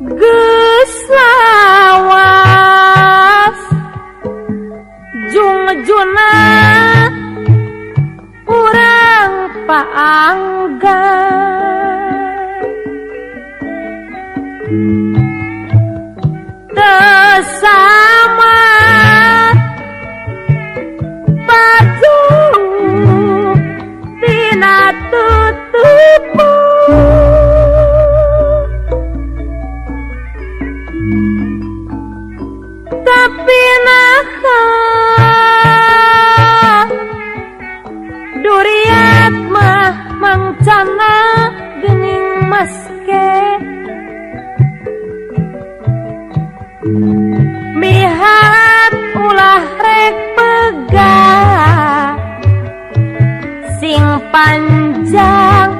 Geus lawas jungjuna urang paangga teu sama baju tina tutupu tapi naha duriat mah mangcana geuning maske miharap ulah rek pegah sing panjang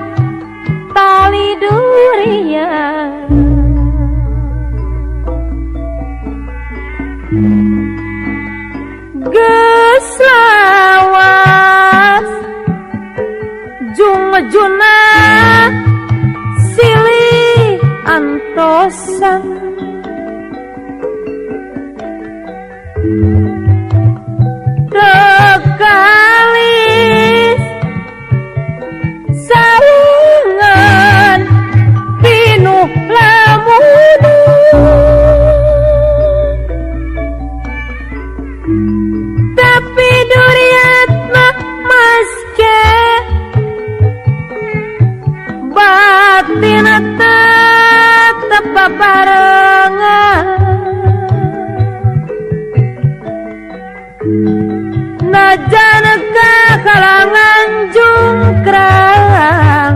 tali durian. Geus lawas jungjuna silih antosan teu kalis sarengan pinuh lamun tapi duriat mah maske batin tetep babarengan najan kahalangan jungkrang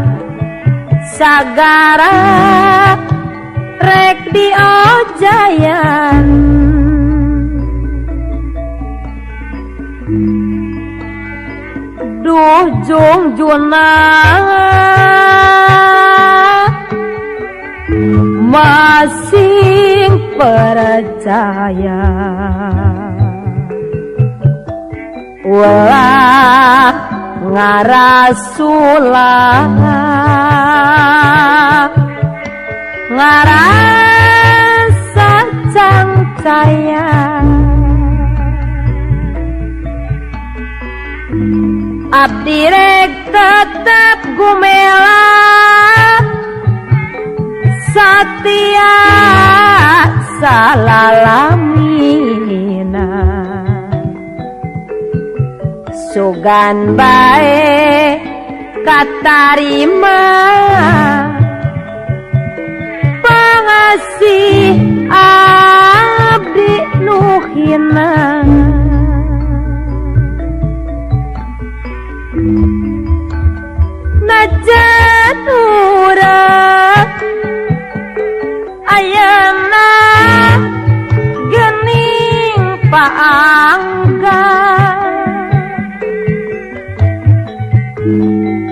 sagara rek diojayan. Duh jungjuna masing percaya ulah ngarasulah ngarasa cangcaya. Abdi rek tetep gumela satia salalamina sugan bae katarima pangasih abdi nu hina. Najan urang ayeuna geuning paangga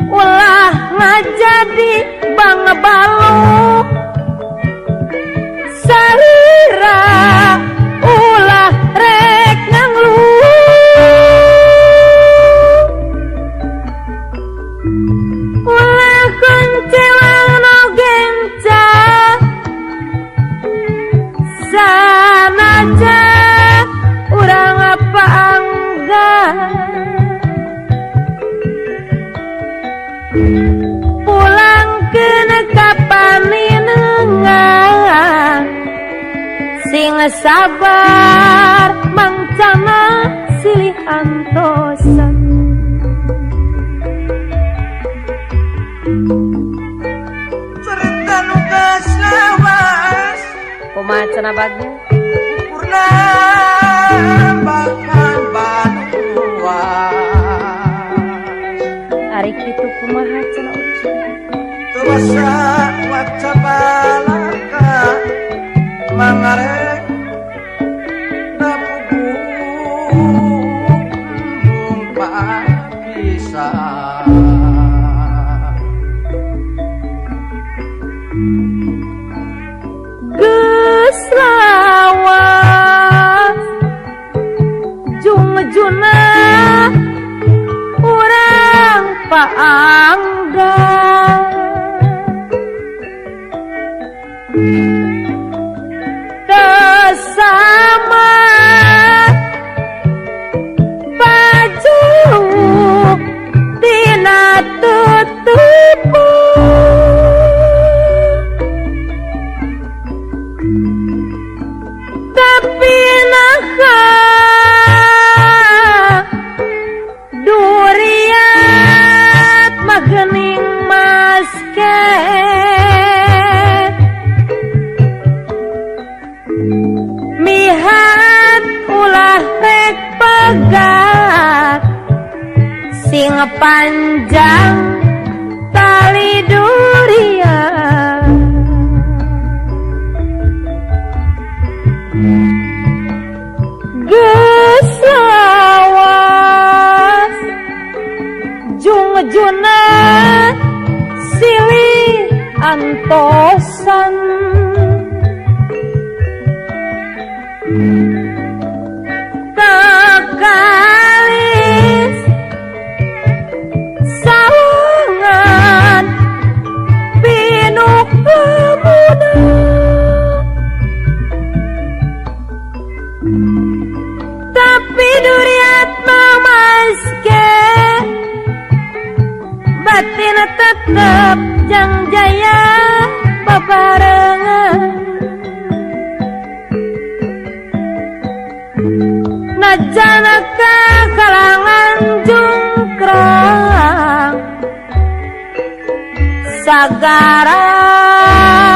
ulah ngajadi bangbalu salira ulah rek nganglu ulah koncewang no genca sanajan urang paangga pulang ka paninengan sing sabar mangcana silih antosan. Cerita nu geus lawas kumaha cenah bagnya ukurna bahkan banuas ari kitu kumaha cenah. Angga Tesama baju tina tutupu tapi naha duriat magening maske mihat ulah rek pegat sing panjang tali durian geus lawas jungjuna silih antosan tekalis sawangan pinuh pemuda tapi duriat mamaske batin tetep jang jaya babarengan najana kalangan jungkrang sagara.